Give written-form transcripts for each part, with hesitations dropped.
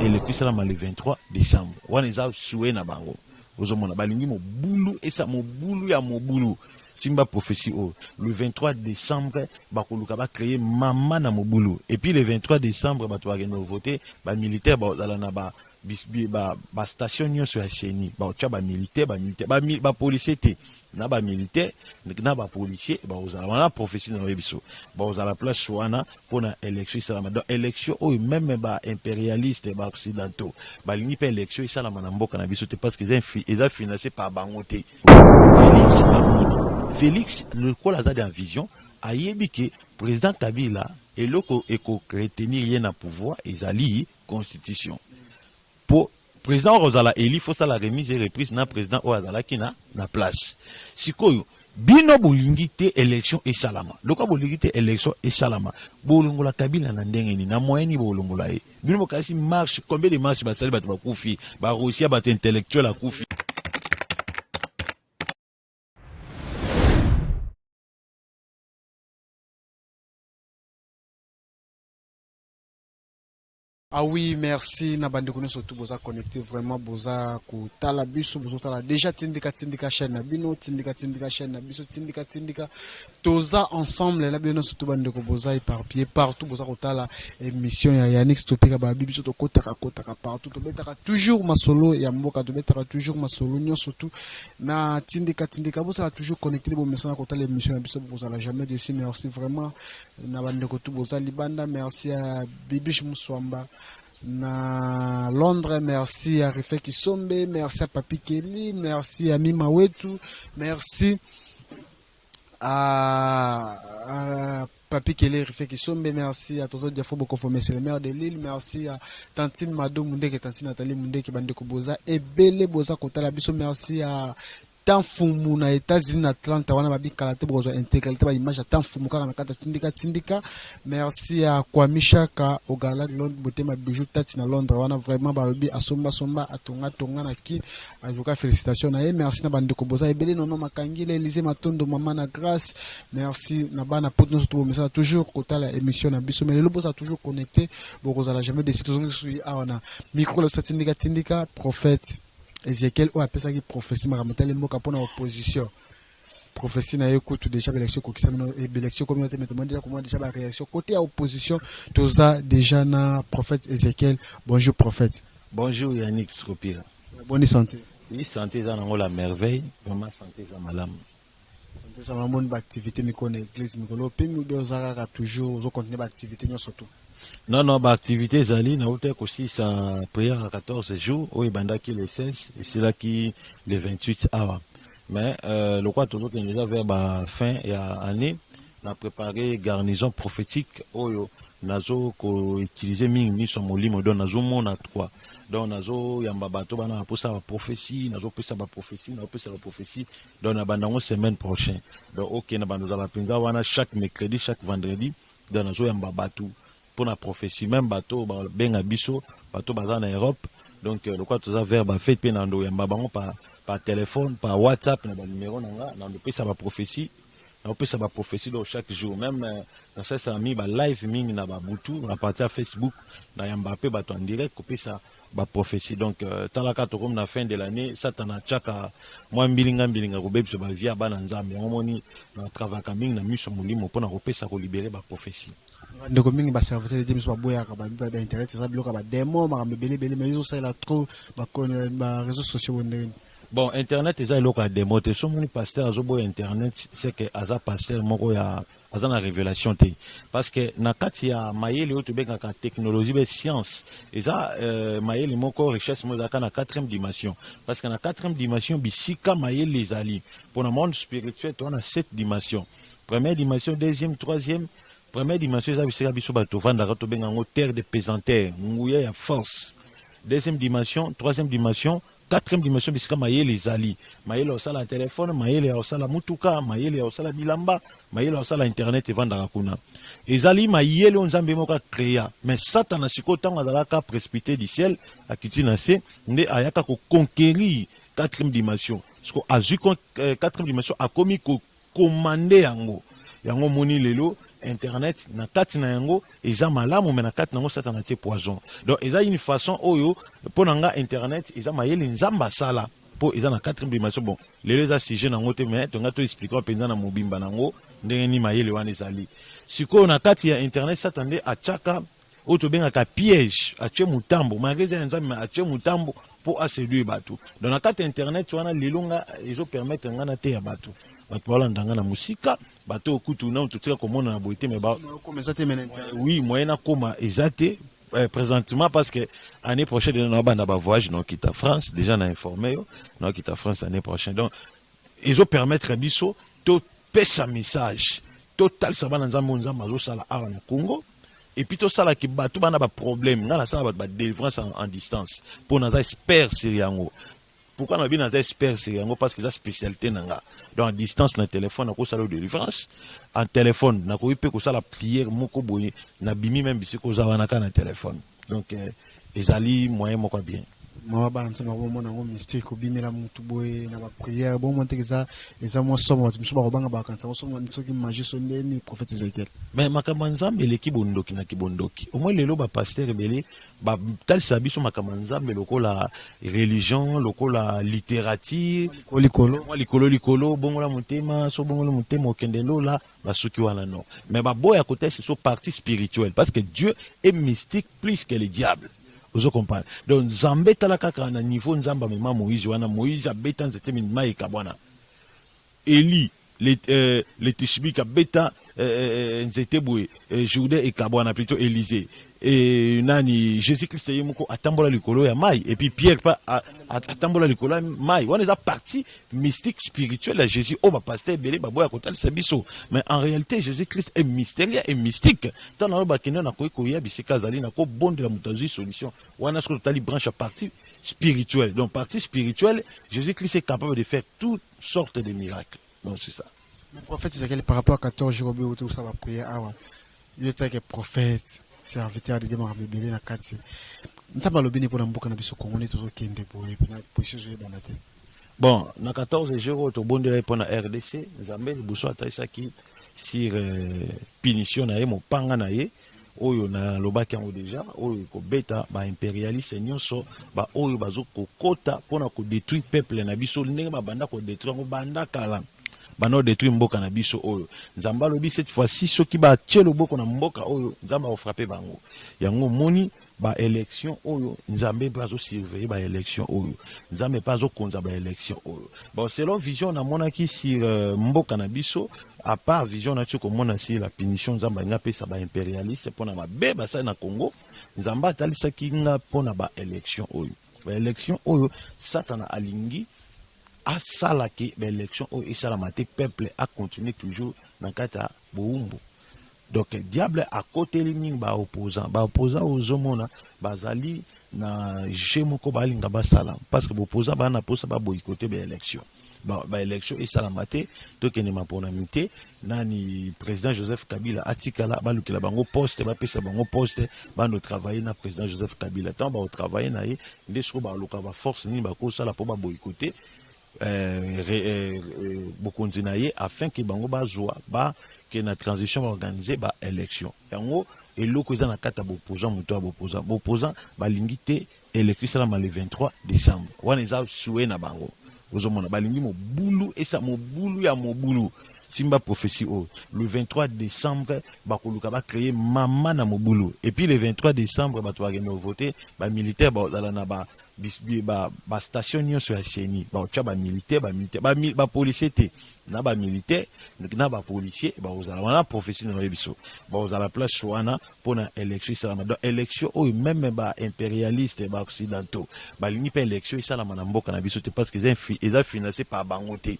Élection esalama le 23 décembre. Wana eza souhait na bango. Ozomona balingi mobulu esa mobulu ya mobulu. Simba prophétie oyo. Le 23 décembre bakoluka ba créer mama na mobulu. Et puis le 23 décembre bato bakende voter, ba militaire bazala na ba ba, ba station nyonso ya CENI, baotya ba militaire, ba militaire, ba, ba policier te, na ba militaire na ba policier bakozala wana. Prophétie na biso, bakozala place wana mpona élection esalama. Donc élection oyo, même ba impérialiste, ba occidentaux balingi mpe élection esalama na mboka na biso te, parce que eza financé par bango te. Félix amoni, Félix lokola aza dans vision, ayebi ke président Kabila, eloko ekoretenir ye na pouvoir ezali constitution. Po président oyo kozala élu, faut sala remise et reprise na président oyo azalaki na place. Sikoyo bino bolingi te élection esalama. Lokola bolingi te élection esalama, bolongola Kabila na ndenge nini? Na moyen nini bolongola ye? Bino bokasi marche, combien de marche basali? Bato bakufi, barosia, bato intellectuel akufi. Ah oui, merci na bandeko nyonso tu boza connecté, vraiment boza kotala biso, bozotala déjà. Tindika, tindika chaîne na bino, tindika, tindika chaîne na biso, tindika, tindika. Toza ensemble na bino nyonso tu, bandeko boza éparpillé partout, boza kotala émission ya Yannick Topeka. Babi biso tokotaka kotaka partout, tobetaka toujours masolo ya mboka, tobetaka toujours masolo nyonso tu na tindika, tindika. Bozala toujours connecté, bomesana kotala émission na biso, bozala jamais déçu. Merci vraiment na bandeko tu boza libanda. Merci à Bibish Muswamba na Londres, merci à Rife Kisombe, merci à Papi Kelly, merci à Mima Wetu, merci à Papi Kelly, Rife Kisombe, merci à Toto Diafo Bokofo, monsieur le maire de Lille, merci à Tantine Mado Mundeke, Tantine Nathalie Mundeke, bandeko boza ebele boza kotala biso, merci à Tanfumu na États-Unis, na Atlanta wana, babikala te, bokozwa intégralité ba image ya Tanfumu kaka na kati ya tindika tindika. Merci à Kwamishaka Ogala Londres, Botema Bijou Tati na Londres wana, vraiment balobi asomba somba, atonga tonga na ki, en tout cas félicitations na ye. Merci na bandeko boza ebele, nono Makangile, Élysée Matondo, mama na Grâce, merci na bana poto nyonso to bomesana toujours kotala émission na biso. Mais lelo boza toujours connecté, bokozala jamais déçu. Tozongi suyi awa na micro la tindika tindika, prophète Ezekiel oyo apesaki prophétie makambo etali mboka mpona opposition. Prophétie na ye kutu déjà baélection ekokisami, élection ekomi te, mais tomoni déjà komona déjà baréaction côté ya opposition. Toza déjà na prophète Ezekiel. Bonjour prophète. Bonjour Yannick Stropira. Bonne santé? Oui, santé eza nango la merveille, vraiment santé eza malamu. Santé eza malamu. Baactivité mikolo na église mikolo opemi obe oza kaka toujours ozocontinue baactivité nyonso tu? Non, baactivité ezali. Nauta kosilisa prière ya 14 jours oyo ebandaki le 16, esilaki le 28 awa. Mais lokola tozokende déjà vers bafin ya année, na préparé garnison prophétique oyo nazo koutiliser mingi miso ya molimo. Donc nazomona trois, donc nazoyamba bato bana baposa baprophétie, nazopesa baprophétie, nazopesa baprophétie. Donc na banda yango semaine prochaine. Donc okende bando ozala mpenza wana chaque mercredi, chaque vendredi. Donc nazoyamba bato mpona prophétie, même bato babenga biso, bato baza na Europe. Donc lokola toza vers bafête mpe, na ndo oyamba bango par téléphone, par WhatsApp, na banumero na nga, na ndopesa baprophétie, naopesa baprophétie. Donc chaque jour même, nasalisaka mingi balive mingi na babutu na partir ya Facebook, nayamba mpe bato en direct kopesa baprophétie. Donc talaka, tokomi na fin de l'année, Satana atiaka mwa mbilinga mbilinga kobebisa bavie ya bana Nzambe. Yango moni natravaka mingi na miso ya molimo mpona kopesa, kolibérer baprophétie. Ndeko, mingi baserviteur de biso baboyaka bainternet, eza biloko ya badémon, makambo ebele ebele, mais ozosalela trop baréseaux sociaux bondenge? Bon, internet eza eloko ya démon te. So moni pasteur azoboya internet, c'est que aza pasteur moko ya aza na révélation te, parce que na kati ya mayele oyo tobengaka technologie be science, eza mayele moko, richesse moko ezalaka na quatrième dimension, parce que na quatrième dimension bisika mayele ezali. Mpona monde spirituel, toza na sept dimension: première dimension, deuxième, troisième. Première dimension eza bisika biso bato tovandaka, tobenga yango terre de pesanteur, nguya ya force. Deuxième dimension, troisième dimension, quatrième dimension, bisika mayele ezali: mayele ya kosala telefone, mayele ya kosala mutuka, mayele ya kosala bilamba, mayele ya kosala internet evandaka kuna. Ezali mayele oyo Nzambe moko acréa. Mais Satana sikoyo, ntango azalaka précipité du ciel, akiti na se, nde ayaka koconquérir quatrième dimension. Siko azwi quatrième dimension, akomi kocommander yango. Yango moni lelo Internet na kati na yango eza malamu, mais na kati na yango Satana atie poison. Donc eza une façon oyo, mpo na nga, internet eza mayele Nzambe asala, mpo eza na quatrième dimension. Bon, lelo eza sujet nango te, mais tonga to expliquer mpenza na mobimba nango ndenge nini mayele wana ezali. Sikoyo na kati ya internet, Satan nde atiaka oyo tobengaka piège, atie motambo. Malgré eza ya Nzambe, mais atie motambo mpo aséduire bato. Donc na kati ya internet wana, lelo nga ezopermettre nga na te ya bato, bato balanda nga na mosika, bato oyo kutu nano totika komona na boye te, mais eza te, mais na internet. Oui, moyen nakóma eza te présentement, parce que année prochaine déjà naobanda bavoyage, naokita France déjà, na informé yo, naokita France année prochaine. Donc ezopermettre biso topesa message, totalisa bana Nzambe oyo Nzambe azosala awa na Congo, et puis tosalaki bato bana baproblème. Ngai nasala bato badélivrance en distance, mpo naza expert sur yango. Pourquoi nabi naza expert sur yango? Parce que eza spécialité na nga. Donc en distance, na téléphone, nakosala oyo délivrance en téléphone, nakoki mpe kosala prière moko boye, nabimi même bisika oza wana kaka na téléphone. Donc ezali moyen moko ya bien. Mawa, bana Nzambe, bomona yango mystique, obimela mutu boye na baprière, bomona teke eza mwa somo. Bato mosusu bakobanga, bakanisa yango somo, soki magie so ndeni, prophète Ezekiel. Mais makambo ya Nzambe eleki bondoki na kibondoki. Omoi lelo bapasteur ebele batalisa biso makambo ya Nzambe lokola religion, lokola littérature. Likolo. Mwa likolo likolo, bongola motema, so bongola motema okende lola, basuki wana. Non, mais baboya kotalisa biso partie spirituelle, parce que Dieu est mystique plus que le diable, ozo comprendre? Donc Nzambe, tala kaka na niveau Nzambe amema Moïse wana. Moïse abeta nzete, mai ekabwana. Eli le Tishbik abeta nzete boye, Jourdain ekabwana, plutôt Élysée. E nani, Jésus Christ ye moko atambola likolo ya mai, et puis Pierre pa atambola likolo ya mai. Wana eza partie mystique spirituelle ya Jésus oyo bapasteur ebele baboya kotalisa biso. Mais en réalité, Jésus Christ est mystérieux et mystique. Ntango nayo bakende, nakoki koya bisika azali, nakobondela moto, azwi solution wana. Soki totali branche ya partie spirituelle, donc partie spirituelle, Jésus Christ est capable de faire toutes sortes de miracles. Donc c'est ça. Mais prophète Ezekiel, par rapport à 14 jours oyo tosala baprière awa, yo etake prophète, serviteur de Dieu, makambo ebele na kati, Nzambe alobi nini mpona mboka na biso Kongo nde tozokende boye mpena position ezoyebana te? Bon, na 14 jours oyo tobondela mpo na RDC, Nzambe liboso atalisaki sur punition na ye, mopanga na ye oyo nalobaki yango déjà, oyo ekobeta baimpérialiste nyonso, baoyo bazokokota mpona kodétruire peuple na biso, ndenge babanda kodétruire yango banda kala, banda kodétruire mboka na biso oyo. Nzambe alobi cette fois-ci, soki batie loboko na mboka oyo, Nzambe akofrapper bango. Yango omoni baélection oyo, Nzambe mpe azosurveiller baélection oyo, Nzambe mpe azokonza baélection oyo. Bon, selon vision namonaki sur mboka na biso, à part vision nati komona sur la punition Nzambe alingi apesa baimpérialiste mpona mabe basali na Congo, Nzambe atalisaki nga mpona baélection oyo. Baélection oyo, Satana alingi asalaki baélection oyo esalama te, peuple acontinue toujours na kati ya bowumbu. Donc diable akoteli mingi baopposant. Baopposant ozomona bazali na jeu moko balinga basala, parce que baopposant baa na mposa baboycotter baélection, baélection esalama te, tokende maponami te, nani, président Joseph Kabila atikala, balukela bango poste, bapesa bango poste, bando travailler na président Joseph Kabila. Ntango bakotravailler na ye, nde sikoyo baluka baforce nini bakosala mpo baboycotter bokonzi na ye, afin ke bango bazwa bake na transition, baorganiser baélection. Yango eloko eza na kati ya boopposant, moto ya boopposant, boopposant balingi te élection esalama le 23 décembre. Wana eza souhait na bango. Ozomona balingi mobulu esa, mobulu ya mobulu. Simba prophétie oyo: le 23 décembre, bakoluka bacréer mama na mobulu. Et puis le 23 décembre, bato bakende vote, bamilitaire bazala na ba bastation nyonso ya CENI, baotya bamilitaire, bamilitaire, bapolicier te, na bamilitaire na bapolicier bakozala wana. Prophétie na oyebi biso, bakozala place wana mpona élection esalama. Donc élection oyo, même baimpérialiste, baoccidentaux balingi mpe élection esalama na mboka na biso te, parce que eza financé par bango te.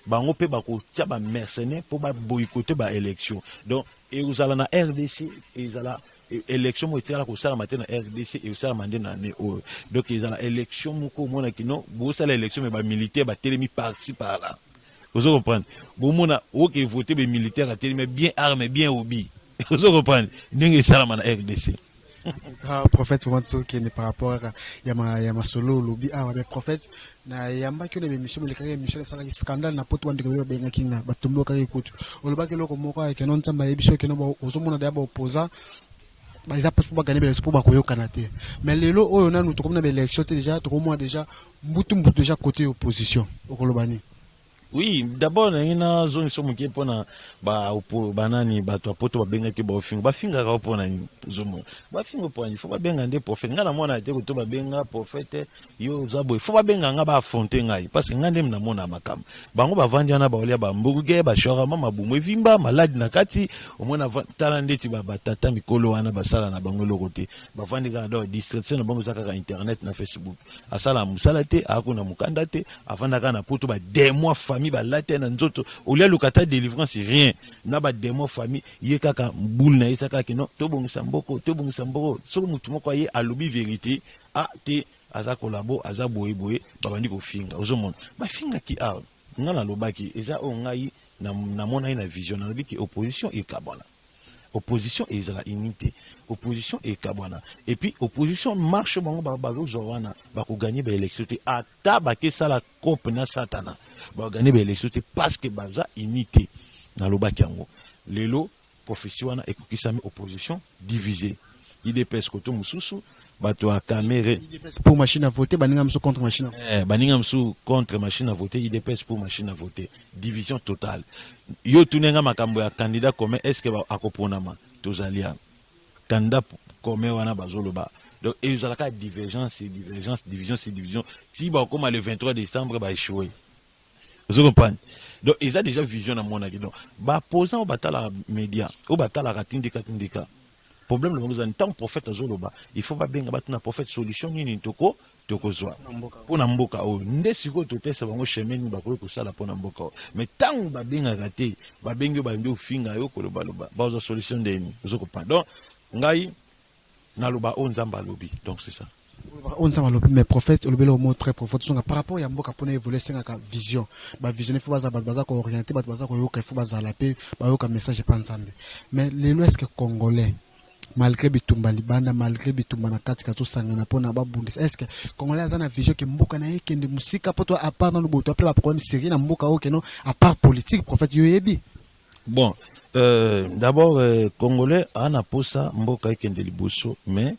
Bango mpe bakotia bamercenaire mpo baboycotter baélection. Donc ekozala na RDC, ezala élection moko etikala kosalama te na RDC, ekosalama nde na année oyo. Donc ezala élection moko omonaki no bosala élection, mais bamilitaire batelemi par-ci par-là, ozo comprendre? Bomona oke vote, bamilitaire atelemi, bien armé, bien obi, ozo comprendre ndenge esalama na RDC. Ah, prophète, vraiment tozokende par rapport kaka ya masolo olobi awa. Mais prophète, nayambaki oyo na émission elekaki, émission esalaki scandale na poto. Bandeko be babengaki nga, batombokaki kutu. Olobaki eloko moko akeno Nzambe ayebi so ekeno ozomona deya baopposant eza mpasi mpo bagagner baélection, mpo bakoyokana te. Mais lelo oyo nanu tokomi na baélection te, déjà tokomona déjà mbutu mbutu déjà côté opposition. Okoloba nini? Oui, d'abord ndenge nazongisa moke mpona banani, bato ya poto babengaki, baofinga, bafingaka o mpona nini? Ozomona bafinga mpona nini? Faut babenga nde prophète. Ngai namona te koto babenga prophète, yo oza boye. Faut babenga nga, baaffronter ngai, parce que ngai nde namona makambo. Bango bavandi wana, baolia bahamburger, bashawarma, mabumu evimba, maladi na kati. Omona, tala ndeti batata mikolo wana, basala na bango eloko te, bavandi kaka. Donc distraction na bango eza kaka internet na Facebook. Asala mosala te, akuna mokanda te, avanda kaka na poto. Badémon famille balata na nzoto, olia aluka ata délivrance, rien. Na badémon famille, ye kaka bule na ye eza kaka kino tobongisa mboko, tobongisa mboko. Soki motu moko aye alobi vérité, a te, aza kolabo, aza boye boye, babandi kofinga. Ozomona bafingaki awa. Nga nalobaki, eza oyo ngai namonaki na vision. Nalobi ke opposition ekabwana, opposition ezala unité, opposition ekabwana. Et puis opposition marche, bango bazozwa wana, bakogagner baélection te. Ata bakesala cope na Satana, bakogagner baélection te, parce que baza unité. Nalobaki yango. Lelo prophétie wana ekokisami: opposition divisé, UDPS koto mosusu, bato ya Kamerhe pour machine à voter, baninga mosusu contre machine. Baninga mosusu contre machine à voter, UDPS pour machine à voter, division totale. Yo tunenga makambo ya candidat commun, est ce que akoponama? Tozali ya candidat commun wana, bazoloba. Donc ezalaka divergence, divergence, division, c'est division. Ti bakokóma le 23 décembre, baéchoué. Ozo comprendre? Donc eza déjà vision namonaki. Donc baposant oyo batalaka média, oyo batalaka tindika tindika, problème na bango ezali ntango prophète azoloba, il faut babenga bato na prophète: solution nini tokozwa mpo na mboka oyo? Nde sikoyo totesa bango chemin nini bakoki kosala mpo na mboka oyo. Mais ntango babengaka te, babengi yo, balingi ofinga yo, kolobaloba, bazwa solution ndeni? Ozo comprendre? Donc ngai naloba oyo Nzambe alobi. Donc c'est ça. Oyo Nzambe alobi. Mais prophète, olobeli mot très profond. Tosonga par rapport ya mboka. Mpona évolue, esengaka vision. Bavision, il faut baza bato baza koorienter, bato baza koyoka, il faut bazala mpe bayoka message epa Nzambe. Mais lelo, est ce que Congolais, malgré bitumba libanda, malgré bitumba na kati, kazosangana mpona babundisa, est ce que Congolais aza na vision ke mboka na ye ekende mosika? Mpo to à part nano boto apres baproblème sérieux na mboka oyo keno à part politique, prophète, yo oyebi. Bon, d'abord, Congolais aza na posa mboka ekende liboso, mais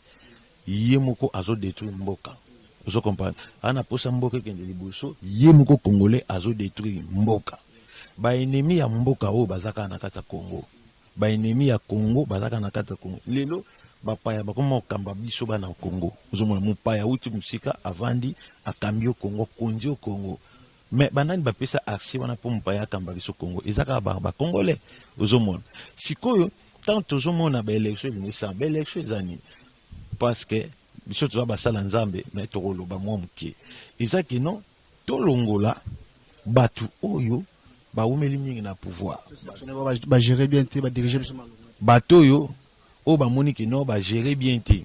ye moko azodétruire mboka. Ozo comprendre? Aza na posa mboka ekende liboso, ye moko Congolais azodétruire mboka. Baennemi ya mboka oyo baza kaka na kati ya Congo, baennemi ya Congo baza kaka na kati ya Congo. Lelo bapaya bakoma kokamba biso bana Congo. Ozomona mopaya awuti mosika, avandi, akambi yo Congo, akonzi yo Congo. Mais banani bapesa accès wana mpo mopaya akamba biso Congo? Eza kaka bacongolais. Ozomona sikoyo, ntango tozomona baélection elingi esala, baélection eza nini? Parce que biso toza basala Nzambe, me tokoloba mwa moke. Eza keno tolongola bato oyo bawumeli mingi na pouvoir. Bagérer bien te, badirige biso. Bato oyo bamoni keno bagérer bien te.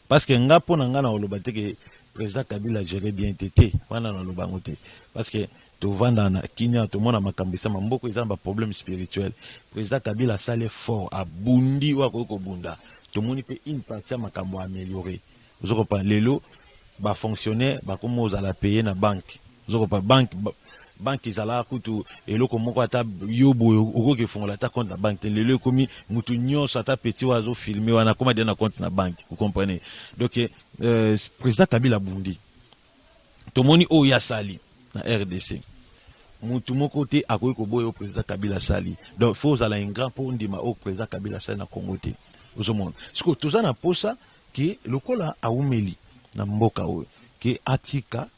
Parce que nga, mpo na nga, na koloba te ke président Kabila géré bien te. Te, wana naloba yango te, parce que tovanda na kimia, tomona makambo esama. Mboka eza na baproblème spirituel. Président Kabila asali fort, abundi oyo akoki kobunda. Tomoni mpe une partie ya makambo amélioré. Ozokopa, lelo bafonctionnaire bakoma ozala paye na banque. Ozokopa, banque ezalaka kutu eloko moko ata yo boye okoki efongola ata compte na banque te. Lelo ekomi mutu nyonso, ata petit oyo azofilmer wana, akoma deya na compte na banque. Vous comprenez? Donc président Kabila abundi, tomoni oyo asali na RDC. Mutu moko te akoki koboya oyo président Kabila asali. Donc faut ozala ingrat mpo ondima oyo président Kabila asali na Congo te. Ozomona sikoyo, toza na posa ke lokola awumeli na mboka oyo, ke atika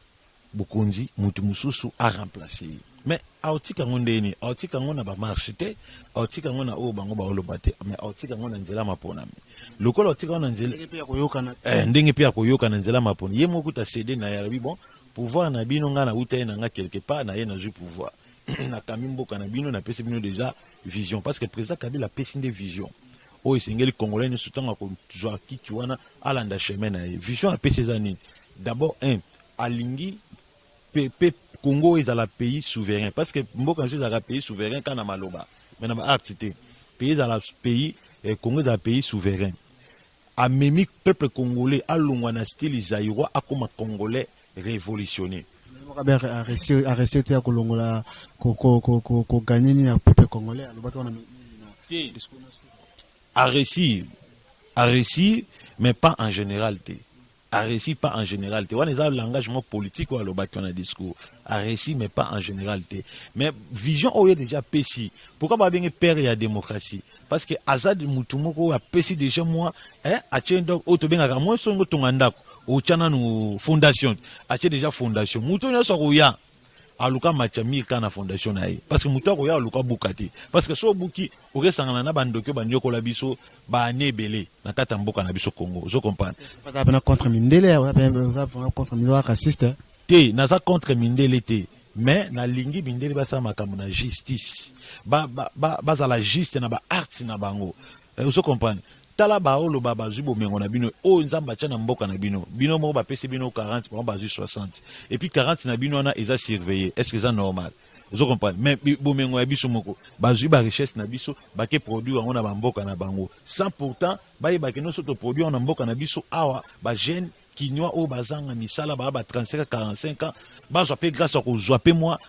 bokonzi, mutu mosusu aremplace ye. Mais aotika yango ndeni? Aotika yango na bamarche te, aotika yango na oyo bango baoloba te, mais aotika yango na nzela maponami. Lokola aotika yango na nzela ndenge mpe ya koyoka na nzela maponi, ye moko kuta céder na ye, alobi: bon, pouvoir na bino, ngai nauta ye na nga quelque part, na ye nazwi pouvoir, nakambi mboka na bino, napesi bino déjà vision. Parce que président Kabila apesi nde vision oyo esengeli Congolais nyonso, ntango akozwa kiti wana, alanda chemin na ye. Vision apesi eza nini? D'abord, un, alingi pe Congo ezala pays souverain, parce que mboka nyonso ezalaka pays souverain kaka na maloba, mais na baacte te. Pays ezala pays, Congo ezala pays souverain. Amemi peuple congolais alongwa na style zaïrois, akoma congolais révolutionné. Aréussir te ya kolongola, kogagner nini ya peuple congolais, alobaki wana. Te, aréussir, aréussir, mais pas en général te. Aréussi pas en général te. Wana eza langage moko politique oyo alobaki wana, discours. Aréussi mais pas en général te. Mais vision oyo déjà apesi, pourquoi babenge père ya démocratie? Parce que aza mutu moko oyo apesi déjà mwa atie. Donc oyo tobengaka mwa songo otonga ndako, otya nanu fondation. Atie déjà fondation. Mutu nyonso akoya aluka matya mur kaka na fondation na ye, parce que moto akoya aluka buka te, parce que so obuki, okesangana na bandoki oyo banyokola biso baane ebele na kati ya mboka na biso Congo. Ozo comprendre? Pena contre mindele, oza vraiment contre mindele, raciste? Te, naza contre mindele te, mais nalingi mindele basala makambo na justice, bazala ba juste na baacte na bango. Ozo comprendre? Tala, baoloba bazwi bomengo na bino oyo Nzambe atya na mboka na bino. Bino moko bapesi bino 40, bango bazwi 60, et puis 40 na bino wana eza surveillé. Est ce que eza normal? Ozo comprendre? Mais bomengo ya biso moko, bazwi barichesse na biso, bake produire yango na bamboka na bango, sans pourtant bayebake nyonso toproduire yango na mboka na biso awa. Bajeune kinois oyo bazanga misala, baa ba 35, 45 ans, bazwa mpe grâce ya kozwa mpe mwa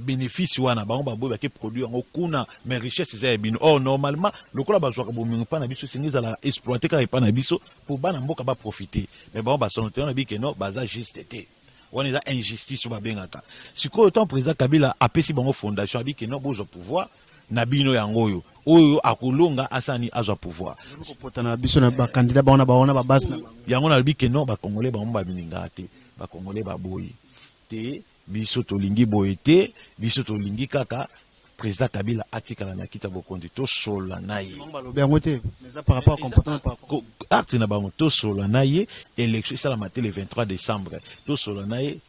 bénéfice wana. Bango baboyi, bake produire yango kuna, mais richesse eza ya bino. Or normalement, lokola bazwaka bomengo mpa na biso, esengi ezala exploité kaka epa na biso mpo bana mboka baprofite. Mais bango basono te wana, bike no baza juste te. Wana eza injustice oyo babengaka. Sikoyo, ntango président Kabila apesi bango fondation, abike no bozwa pouvoir na bino, yango oyo oyo akolonga asani azwa pouvoir. Kopotana biso na bacandidat bango na bango na babase na bango. Yango nalobi ke non, bacongolais bango babilingaka te. Bacongolais baboyi te. Biso tolingi boye te. Biso tolingi kaka président Kabila atikala na kiti ya bokonzi, tosola na ye. Bango balobi yango te, mais eza par rapport à comportement, par rapport Acte na bango. Tosola na ye, élection esalama te le 23 décembre. Tosola na ye,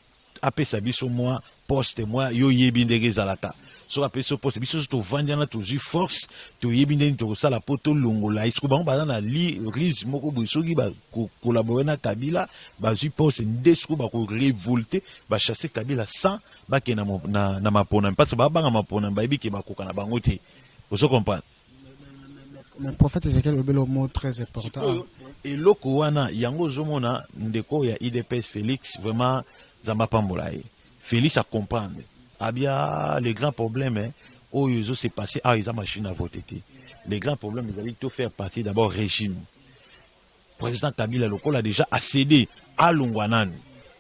apesa biso mwa poste mwa. Yo yebi ndenge ezalaka. Soki apesi so poste, biso so tovandi wana, tozwi force, toyebi ndenge tokosala mpo tolongola ye. Soki bango baza na li rise moko boye, soki bakocollaborer na Kabila, bazwi poste, nde soki bakorévolter, bachasse Kabila sans bakende na maponami, parce que babanga maponami, bayebi ke bakoka na bango te. Ozo comprendre? Mais prophète Ezekiel olobi le mot très important. Sikoyo, eloko wana yango ozomona ndeko ya UDPS Félix, vraiment Nzambe apambola ye. Félix acomprendre abia le grand problème, oyo ezose passe awa eza machine à voter te. Le grand problème ezali to faire partie d'abord régime. Président Kabila lokola déjà acédé, alongwa nanu.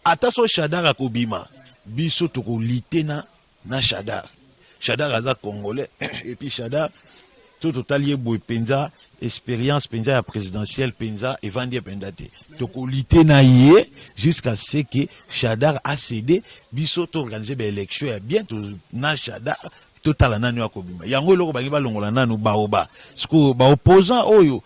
Ata so Shadary akobima, biso tokolite na Shadary. Shadary aza congolais, et puis Shadary, to totali ye boye mpenza, expérience mpenza ya présidentielle mpenza evandi ye mpenza te. Tokolite na ye jusqu'à ce que Shadary acédé, biso toorganiser baélection ya bien na Shadary. Totala nani oyo akobima. Yango eloko bangi balongola nanu baoba. Sikoyo baopposant oyo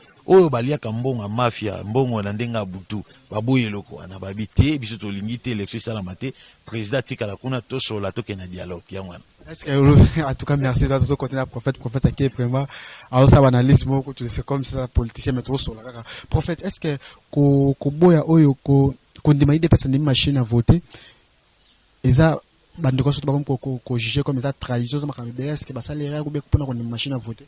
baliaka mbongo ya mafia, mbongo na ndenge ya butu, baboyi eloko wana. Babi te, biso tolingi te élection esalama te, président atikala kuna, tosola, tokende na dialogue. Yango wana. Est-ce que, en tout cas, merci. Toi, tu continues prophète, prophète qui est vraiment, alors ça, analyse, moi, c'est comme ça, politicien, mais trop sur la prophète, est-ce que, ko boya oyo, ko, kondima UDPS ndimi machine à voter, eza, bandeko surtout bakomi kojuger comme eza trahison, eza makambo ebele. Est ce que basali erreur ou mpona kondima machine à voter?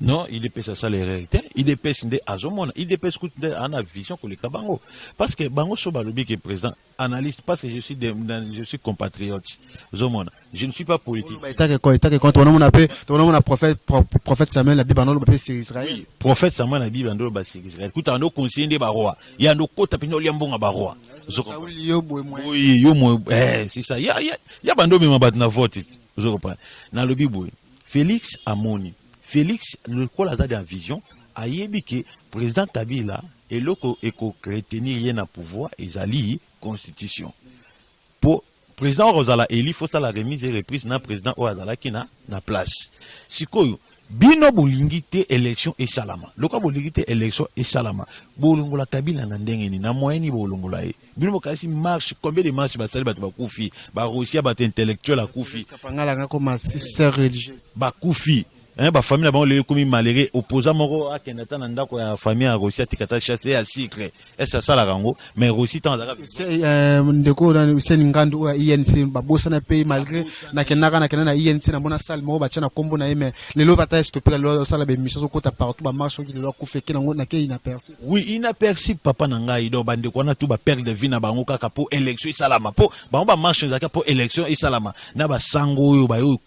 Non, UDPS asala erreur te. UDPS nde azomona, UDPS kutu nde ana vision koleka bango, parce que bango so balobi ke président analyste, parce que je suis compatriote, ozomona, je ne suis pas politique. Etake contre tonomona mpe, tonomona prophète Samuel na Bible andoloba mpe sur Israël. Oui, prophète Samuel na Bible andoloba sur Israël kuta ando conseiller nde baroi ye ando kota mpenza olia mbongo baroi. Yo boye. Oui, yo moye, c'est ça ya bando omema bato na vote. Ozo comprendre? Nalobi boye, Félix amoni, Félix lokola aza na vision, ayebi ke président Kabila, eloko ekoretenir ye na pouvoir ezali constitution. Po président oyo kozala élu, faut sala remise et reprise na président oyo azalaki na place. Sikoyo bino bolingi te élection esalama. Lokola bolingi te élection esalama, bolongola Kabila na ndenge nini? Na moyen nini bolongola ye? Bino bokanisi marche, combien de marche basali, bato bakufi, barosia, bato intellectuel akufi. Bakufi. Hein, ba famille na bango lelo ekomi malheureux. Opposant moko akende ata na ndako ya famille ya Rossy, atika ata chasse ya sucre, ese asalaka yango? Mais Rossy, ntango azalaka Ndeko Seni Ngandu oyo ya UNC, babosana mpe. Malgré nakendaka, nakenda na UNC, namona salle moko batya na nkombo na ye, mais lelo bata stopeka. Lelo osala baémission, ozokota partout, bamarche. Soki lelo akufa, eke nango nakei inaperçu. Oui, inaperçu, papa na ngai. Donc bandeko wana tu baperdre vie na bango kaka mpo élection esalama, mpo bango bamarche ezalaka mpo élection esalama. Na basango oyo bayo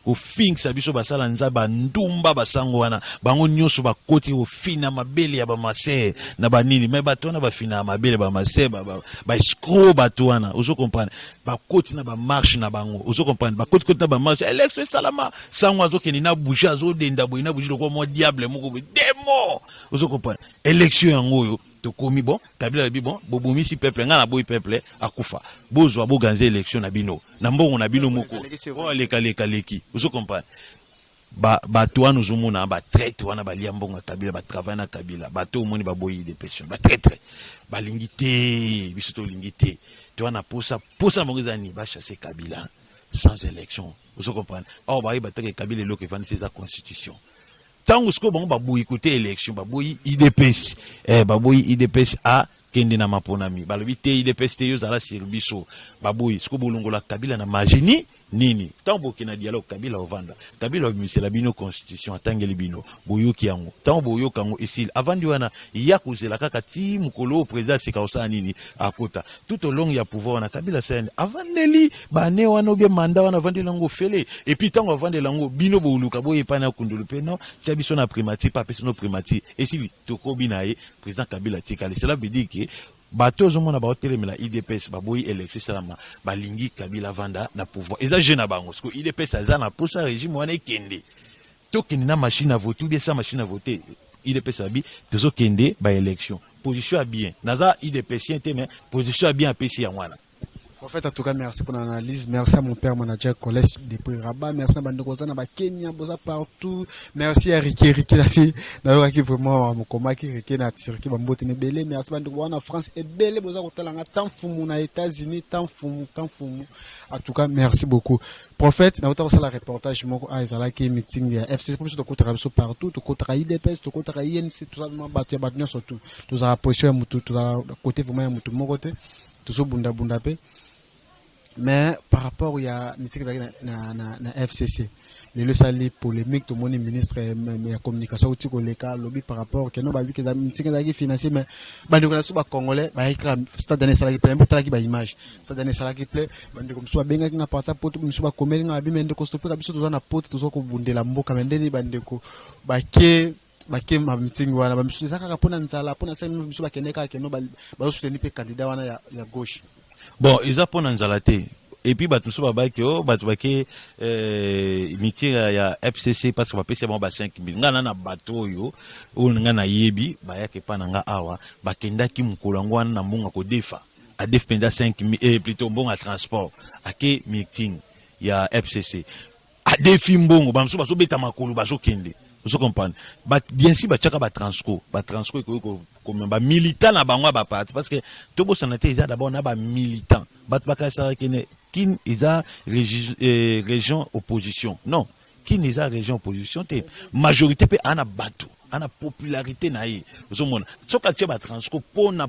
kofingisa biso, basala nzambe, bandumba, basango wana bango nyonso bakoti kofina mabele ya bamasere na banini. Me bato wana bafina mabele bamasere, baescroc, bato wana, ozo comprendre, bakoti na bamarche na bango, ozo comprendre, bakoti koti na bamarche, élection esalama. Sango azokende na bougie, azodenda boye na bougie lokola mwa diable moko boye, démon, ozo comprendre. Élection yango oyo tokomi, bon, Kabila alobi: "Bon, bobomisi peuple, ngai naboyi peuple akufa, bozwa boganza élection na bino na mbongo na bino moko." Oyo alekalekaleki, ozo comprendre. Bato wana ozomona, batraître wana balia mbongo ya Kabila, batravaille na Kabila. Bato omoni baboyi UDPS, batraître, balingi te, biso tolingi te. To wana posa, posa na bango eza nini? Bachasse Kabila sans élection, ozo comprendre. Awa bayeba teke Kabila eloko evandisi eza constitution. Ntango sikoyo bango baboyi kote élection, baboyi UDPS, baboyi UDPS akende na maponami, balobi te, UDPS te, yo ozala sur biso. Baboyi sikoyo bolongola Kabila na magie ni nini. Ntango bokende na dialogue, Kabila ovanda, Kabila abimisela bino constitution, atangeli bino, boyoki yango. Ntango boyoka yango, esili, avandi wana ya kozela kaka ti mokolo oyo président aseka kosala nini, akota. Tout au long ya pouvoir wana, Kabila asala nini? Avandeli bane wana obie manda wana, avandeli yango ofele. Et puis ntango avandeli yango, bino boluka boyepani akundulu mpe non, tia biso na primature mpe apesi no primature, esili, tokobi na ye. Président Kabila atikali. Cela veut dire que bato ozomona baotelemela UDPS, baboyi élection esalama, balingi Kabila vanda na pouvoir. Eza jeu na bango. Siko UDPS aza na posa régime wana ekende, tokende na machine à voter ou bien sans machine à voter. UDPS abi tozokende baélection. Position ya bien, naza UDPSien te, mais position ya bien apesi yango wana. En fait, en tout cas, merci pour l'analyse. Merci à mon père manager Collège depuis Rabat. Merci à bandeko boza na ba Kenya, boza partout. Merci à Ricky, Ricky la fille. D'ailleurs, qui vraiment mokomaki Ricky na Turquie, bambote ebele. Merci bandeko na France ebele boza kotalanga tant fumu na États-Unis, tant fumu, tant fumu. En tout cas, merci beaucoup. Prophète, na kosala reportage moko a ezalaki meeting ya FCC po biso tokotaka biso partout, tokotaka UDPS, tokotaka UNC, tozala bato ya bato nyonso tout. Tozala position ya mutu, tozala côté vraiment ya mutu moko te. Tozobunda-bunda pe. Mais par rapport ya meeting ezalaki na FCC lelo, esali polémique. Tomoni ministre ya communication auti koleka, alobi par rapport keno babi meeting ezalaki financier. Mais bandeko na biso bacongolais bayaki kaka, stade wana esalaki plein. Totalaki baimage, stade wana esalaki plein. Bandeko mosusu babengaki nga parti poto, mosusu bakomeli nga, babi: "Me ndeko, stopeka biso, toza na poto, toza kobundela mboka." Me ndeni bandeko bake bameeting wana, bamisusu eza kaka mpona nzala, mpona sali, misusu bakende kaka keno bazosoutenir mpe candidat wana ya gauche. Bon, eza mpo na nzala te. Et puis bato mosusu babaki o bato bake meeting ya FCC parce que bapesi bango ba 5 000. Ngai na bato oyo ngai nayebi bayaka epa na nga awa, bakendaki mokolo yango wana na mbongo kodefa, adef mpenza 5 000, plutôt mbongo ya transport, ake meeting ya FCC, adefi mbongo. Bamosusu bazobeta makolo, bazokende, ozo comprendre. Bien sûr batiaka batransco, batransco ekoki komema bamilitant na bango ya baparti, parce que tobosana te, eza d'abord na bamilitant. Bato bakanisaka kene Kine eza région opposition. Non, Kine eza région opposition te, majorité mpe aa na bato, ana popularité na ye. Ozomona soki atie batransco mpona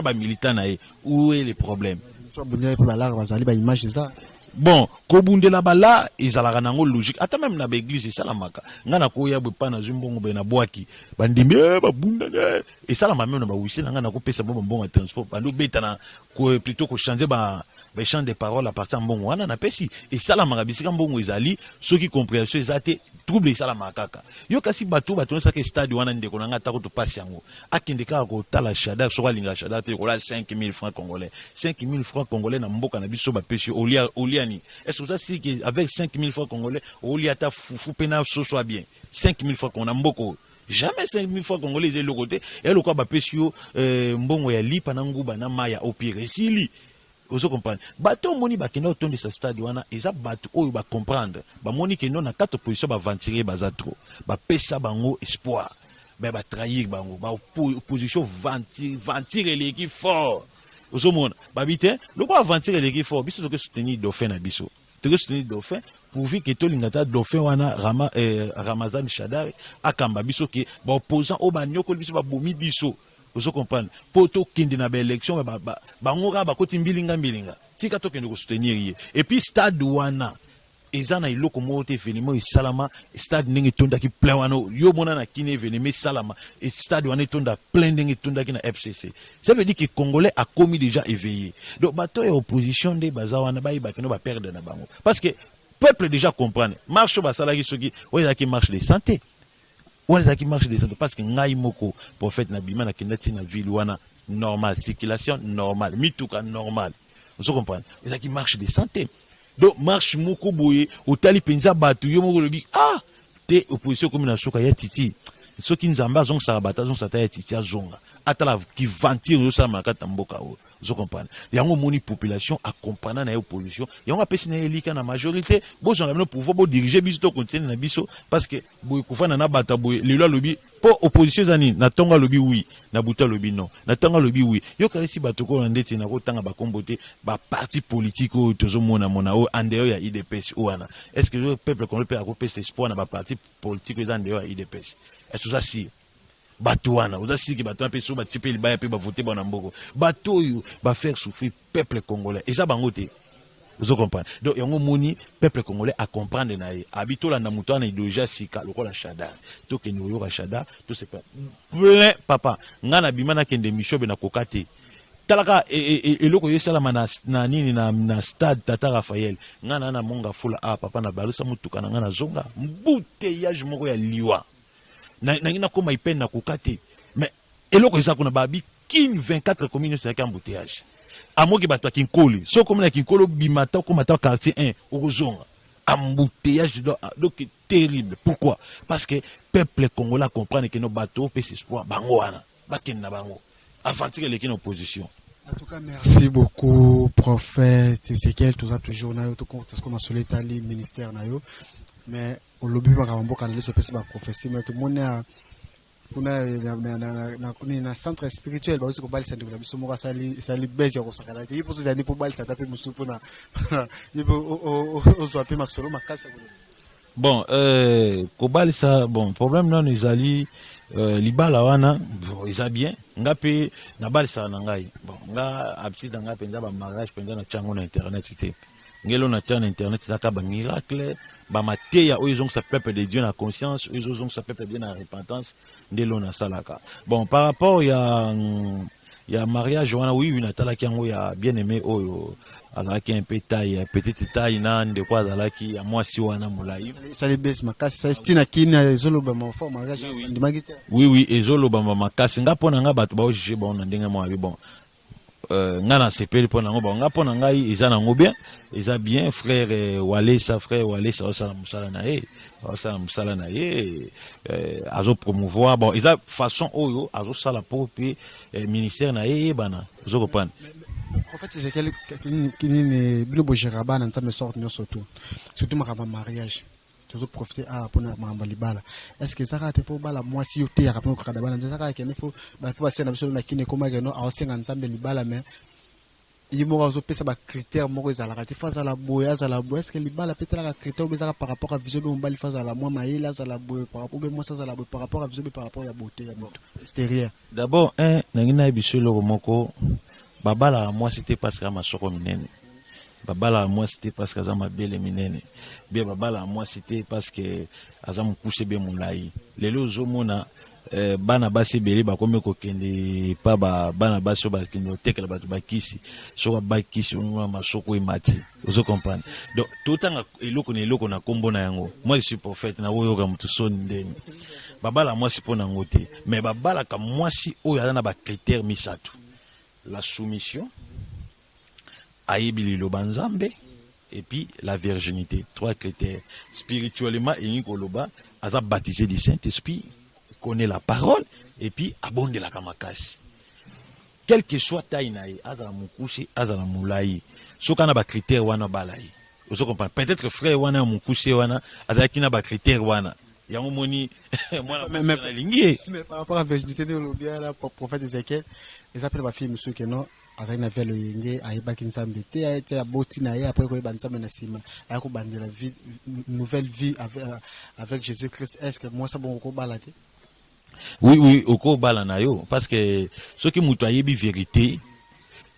bamilitant na ye, où est le problème? So babundela mpe balaka, bazali baimage eza. Bon, kobundela bala ezalaka nango logique, ata même na baeglise esalamaka. Ngai nakoya boye epa, nazwi mbongo boye, nabwaki, bandimi babundani. Esalama même na bawise na ngai, nakopesa bo bambongo ya transport, bandi obeta na plutôt kochange ba baéchange de parole à partir ya mbongo wana napesi. Esalamaka bisika mbongo ezali. Soki compréhension eza te, trouble esalamaka kaka. Yo kasi bato batonisaka stade wana, ndeko na ngai, atako topasi yango, akende kaka kotala Shadary. Soki alingaka Shadary te, kola 5000 francs congolais, 5000 francs congolais na mboka na biso bapesi, olia, olia nini? Est ce que oza siki avec 5000 francs congolais olia ata fufu mpe na soso ya bien? 5000 francs congolais na mboka oyo, jamais. 5000 francs congolais eza eloko te. Eya lokola bapesi yo mbongo ya lipa na nguba na mai ya opire, esili, ozo comprendre. Bato omoni bakenda kotondisa stade wana, eza bato oyo bacomprendre, bamoni kendo na kati opposition baaventurier baza trop, bapesa bango espoir, me batrahir bango. Baopposition aventure eleki fort. Ozomona babi te, lokola aventure eleki fort, biso toke soutenir dauphin na biso, toke soutenir dauphin. Pourvu que tolinga ta dauphin wana Ramazan Shadari akamba biso, ke baopposant oyo banyokoli biso, babomi biso, ozo comprendre, mpo tokende na baélection, bango kaka bakoti mbilinga mbilinga. Tika tokende kosoutenir ye. Et puis stade wana eza na eloko moko te. Événement esalama, stade ndenge etondaki plein wana, yo mona na kini événement esalama, stade wana etonda plein ndenge etondaki na FCC. Ça veut dire que Congolais akomi déjà éveillé. Donc bato ya opposition nde baza wana, bayebaki no baperdre na bango, parce que peuple déjà comprendre. Marche oyo basalaki, soki oyo ezalaki marche de santé, wana ezalaki marche de santé, parce que ngai moko prophète nabima, nakenda ti na ville wana, normal, circulation normale, mituka normal, ozo comprendre. Ezalaki marche de santé. Donc marche moko boye, otali mpenza bato, yo moko olobi: ah te, opposition ekomi na suka ya titi. Soki Nzambe azongisaka bato, azongisa ta ya titi, azonga atala kiventure ezosalama na kati ya mboka oyo, ozo comprendre. Yango omoni population acomprendre na ye opposition, yango apesi na ye elika na majorité. Bozonga bino pouvoir, bodirige biso, tocontinue na biso, parce que boye kofanda na bato ya boye. Lelo alobi mpo opposition eza nini? Na ntongo alobi oui, na butu alobi non, na ntongo alobi oui. Yokalisi bato koyo ndeti nakotanga bakombo te, baparti politique oyo tozomona mona oyo en dehors ya UDPS oyo wana. Est ce que le peuple congolais mpe akopesa espoir na baparti politique oyo eza en dehors ya UDPS? Est ce oza sûr bato wana, oza siki bato wana mpe so batie mpe libaya mpe bavote bona mboko? Bato oyo bafaire souffrir peuple congolais eza bango te, ozo comprendre. Donc yango omoni peuple congolais acomprendre na ye, abi tolanda moto wana, idéologie ya sika lokola Shadar. Tokende koyoka Shadar, tosepa plein. Papa, ngai nabima, nakende mission be, nakoka te. Talaka eloko oyo esalama na nini, na stade Tata Raphaël. Ngai na monga fula a papa, na balusa motuka na ngai, nazonga embouteillage moko ya liwa. Nangi nakóma ipene, nakoka te. Mais eloko eza kuna, babi Kine 24 commune nyonso ezalaki embouteillage. Amoki bato ya Kinkoli, soki okomi na Kinkoli, obima ta, okóma ta quartier 1, okozonga embouteillage. Donc terrible. Pourquoi? Parce que peuple congolais comprendre que no bato opesa espoir bango wana, bakende na bango, aventure eleki na opposition. En tout cas, merci beaucoup, prophète Ezekiel. Toza toujours na yo, tokoka masolo etali ministère na yo. Mais olobi makambo mboka na liso, opesi baprophétie, mais tomoni kuna na centre spirituel bauti kobalisa ndeko na biso moko, asali bese ya kosakana te. Ye mposo ezali mpo balisa ata mpe mosusu mpona ye mpe ozwa mpe masolo makasi ya koloba. Bon, kobalisa, bon, problème nano ezali libala wana, bon, eza bien. Nga mpe nabalisaka na ngai. Bon, nga habitude na ngai mpenza, bamariage mpenza na tiango na internet te. Ngelo na tia na internet ezaka bamiracle, bamateya oyo ezongisa peuple de Dieu na conscience, oyo ezozongisa peuple de Dieu na repentance, nde elo nasalaka. Bon, par rapport ya mariage wana, oui, natalaki yango, ya bien aimé oyo azalaki un peu taille, petite taille, na ndeko azalaki ya mwasi wana molai. Esali bese makasi, esali ntina kini, ezolobama fort, mariage ndimaki te. Oui, ezolobama makasi. Nga mpo na nga, bato baojuge bango na ndenge moko yabi. Bon, nga nasepeli mpo nango. Bon, nga mpo na ngai eza nango bien, eza bien. Frère Walesa, frère Walesa azosala mosala na ye, azosala mosala na ye, azopromouvoir. Bon, eza façon oyo azosala mpo mpe ministère na ye eyebana, ozo comprendre. Prophète Ezekiel, nini bino bogéra bana Nzambe sorte nyonso, tout surtout makambo ya mariage? Tozoprofite awa mpona makambo ya libala. Est ce que eza kaka te mpo bala mwasi, yo teyaka mpona kokada bana Nzambe? Eza kaka kende fo bato basenga na biso na kini, ekoma keno aosenga Nzambe libala, mais ye moko azopesa bacritère moko ezalaka te, fo azala boye, azala boye. Est ce que libala mpe etalaka critère obe ezaka par rapport à vision? Be mobali fo azala mwa mayele, azala boye par rapport, be mwasi azala boye par rapport à vision, be par rapport ya beauté ya moto extérieur? D'abord, un, nangi nayebi biso eloko moko: babalaka mwasi te parce que aza masoko minene, babalaka mwasi te parce que aza mabele minene bien, babalaka mwasi te parce que aza mokuse be molai. Lelo ozomona bana basi ebele bakomi kokende pa bana basi oyo bakende kotekela bato bakisi. Soki abakisi, omona masoko emati, ozo comprendre. Donc totanga eloko na eloko na nkombo na yango. Moi, je suis prophète, nakoyoka moto soni ndeni. Babalaka mwasi mpo na yango te, mais babalaka mwasi oyo aza na bacritère misato: la soumission, ayebi liloba Nzambe, et puis la virginité. Trois critères. Spirituellement, elingi koloba aza baptisé du Saint-Esprit, connaît la parole, et puis abondelaka makasi. Quel que soit taille na ye, azala mokuse, azala molai, soki ana bacritère wana, bala ye, ozo comprendre. Peut-être frère wana ya mokuse wana azalaki na bacritère wana, yango moni mwana alingi ye. Mais par rapport à virginité nde olobi ala, prophète Ezekiel, eza mpe na bafille mosusu keno. Azalaki na vie ya loyenge, ayebaki Nzambe te, aye aboti na ye. Après koyeba Nzambe na nsima, aya kobandela vie, nouvelle vie avec Jésus Christ. Est ce que mwasi abongo kobala te? Oui, okobala na yo, parce que soki moto ayebi vérité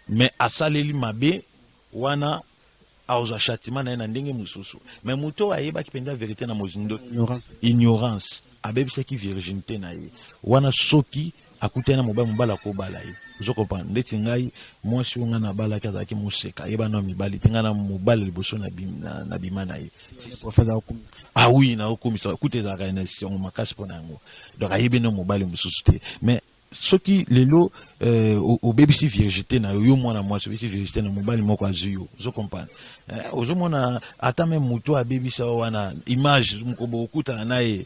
mais asaleli mabe wana, azwa châtiment na ye na ndenge mosusu. Mais moto oyo ayebaki mpenza vérité na mozindo, ignorance, ignorance abebisaki virginité na ye wana, soki akutani na mobali, mobali akobala ye. Ozo comprendre? Ndeti ngai, mwasi oyo ngai nabalaki azalaki moseka, ayeba na mibali te. Ngai na mobali liboso na bima na ye. Prophète akokumisa. Ah oui, naokumisa kuta, ezalaka na esengo makasi mpo na yango. Donc ayebi no mobali mosusu te. Mais soki lelo obebisi virginité na yo, yo mwana mwasi obebisi virginité na mobali moko, azwi yo, ozo comprendre? Ozomona ata même moto abebisa yo wana, image mokobo okutana na ye,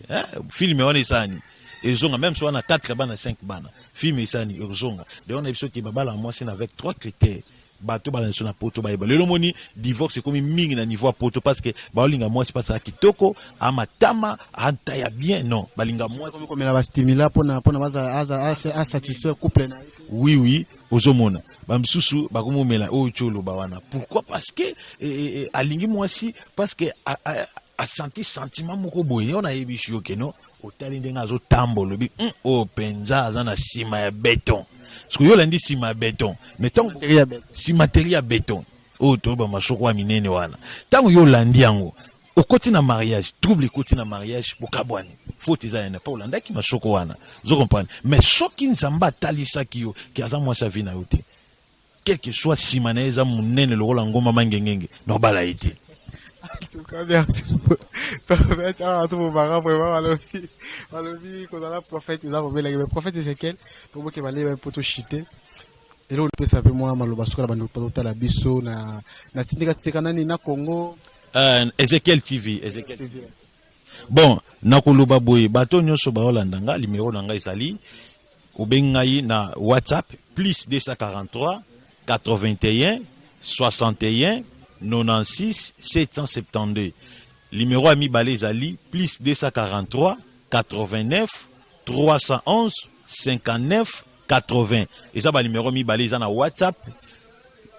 film wana esani ezonga. Même so wana 4 bana, 5 bana, film esani ezonga. Donc na biso ke babala mwasi na avec trois critères. Bato bala biso na poto bayeba. Lelo moni divorce ekomi mingi na niveau ya poto parce que baolinga mwasi mpasi aza kitoko, amatama, anta ya bien. Non, balinga mwasi komela bastimula mpona asatisfaire couple na ye. Oui, ozomona bamisusu bakomomela oyo ti oloba wana. Pourquoi? Parce que alingi mwasi parce que asanti sentiment moko boye. Yo nayebisi yo keno otali ndenge azotambola, olobi: "Oyo mpenza aza na nsima ya béton." Soki yo olandi nsima ya béton, mais ntango cimenterie ya béton oyo toyoba masoko ya minene wana, ntango yo olandi yango, okoti na mariage, trouble ekoti na mariage, bokabwani. Faute eza yana mpo olandaki masoko wana. Ozo comprendre? Mais soki Nzambe atalisaki yo ke aza mwasi ya vie na yo te, quel que soit nsima na ye eza monene lokola ngomba mangengenge, na obala ye te. En tout cas, merci. Prophète, ah, tout mon vraiment, balobi, balobi, kozala prophète, eza kobelaki. Mais prophète Ezekiel, toboke baleba mpo toshite. Eloko opesa mpe mwa maloba soki na bandeko totala biso na tindika tindika nani na Congo. Ezekiel TV, Ezekiel TV. Bon, nakoloba boye: bato nyonso baolanda nga, numéro na ngai ezali, obengi ngai na WhatsApp, plus 243 81 61 96 772. Numéro ya mibale ezali plus 243 89 311 59 80. Eza banuméro mibale, eza na WhatsApp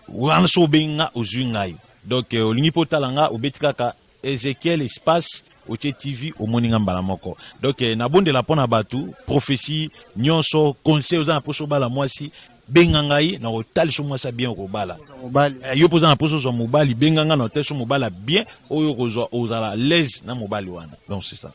wana. So obengi nga, ozwi ngai. Donc olingi mpo otala nga, obeti kaka Ezekiel espace otie TV, omoni nga mbala moko. Donc nabondela mpo na bato, prophétie nyonso, conseil. Oza na mposo obala mwasi, benga ngai na kotalisa mwasi ya bien okobala. Yo mpo oza na mposo ozwa mobali, benga ngai na kotalisa mobali ya bien oyo okozwa, ozala l'aise na mobali wana. Donc c'est ça.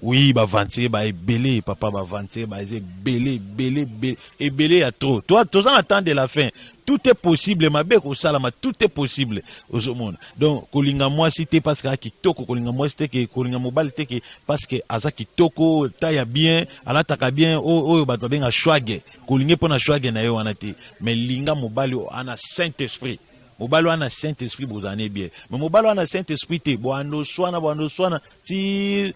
Oui, baaventurier baebele, papa, baaventurier baza ebele, ebele, ebele, ebele ya trop. Toi, toza na temps de la fin, tout est possible. Mabe kosalama, tout est possible. Ozomona? Donc kolinga mwasi te parce que aza kitoko, kolinga mwasi te ke, kolinga mobali te ke parce que aza kitoko, taille bien, alataka bien, oyo bato babenga swag. Kolinga mpo na swag na ye wana te, mais linga mobali oyo ana Saint Esprit. Mobali wana Saint Esprit, bozala ne bien. Mais mobali wana Saint Esprit te, bwando swana, bwando swana ti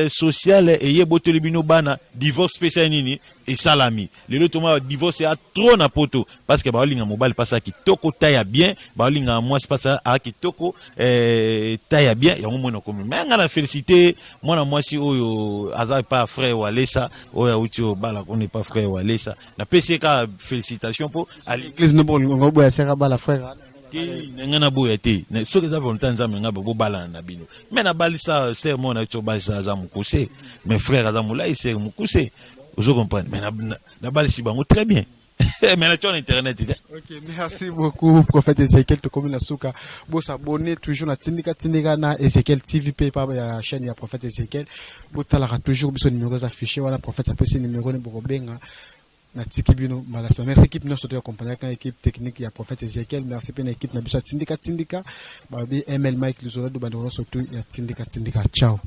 social eye botoli bino bana, divorce spécial nini esalami. Lelo toma divorce ya trop na poto parce que baolinga mobali mpasi ya kitoko, taille ya bien, baolinga mwasi mpasi aya kitoko, taille ya bien. Yango mwana okomi. Mais nga na félicité mwana mwasi oyo aza epa frère Walesa, oyo auti obala kuna epa frère Walesa. Napesi ye kaka félicitation mpo église no boya seka bala frère. Te, na ngai naboya te. Soki eza volonté ya Nzambe, ngai bobalana na bino. Mais nabalisa sœur moko na ti obalisa, aza mokuse, mais frère aza molai, sœur mokuse. Ozo comprendre? Mais nabalisi bango très bien, mais na tia na internet te. Ok, merci beaucoup, prophète Ezekiel. Tokomi na suka. Bosabonner toujours na Tindika Tindika na Ezekiel TV mpe pa ya chaîne ya prophète Ezekiel. Botalaka toujours biso, numéro eza affiché wana. Prophète apesi numéro ne, bokobenga. Natiki bino mbala nsima. Merci équipe nyonso to accompagnaka, équipe technique ya prophète Ezekiel. Merci mpe na équipe na biso ya Tindika Tindika, balobi ML Mike Lizolado, bandeko nyonso tu ya Tindika Tindika. Ciao.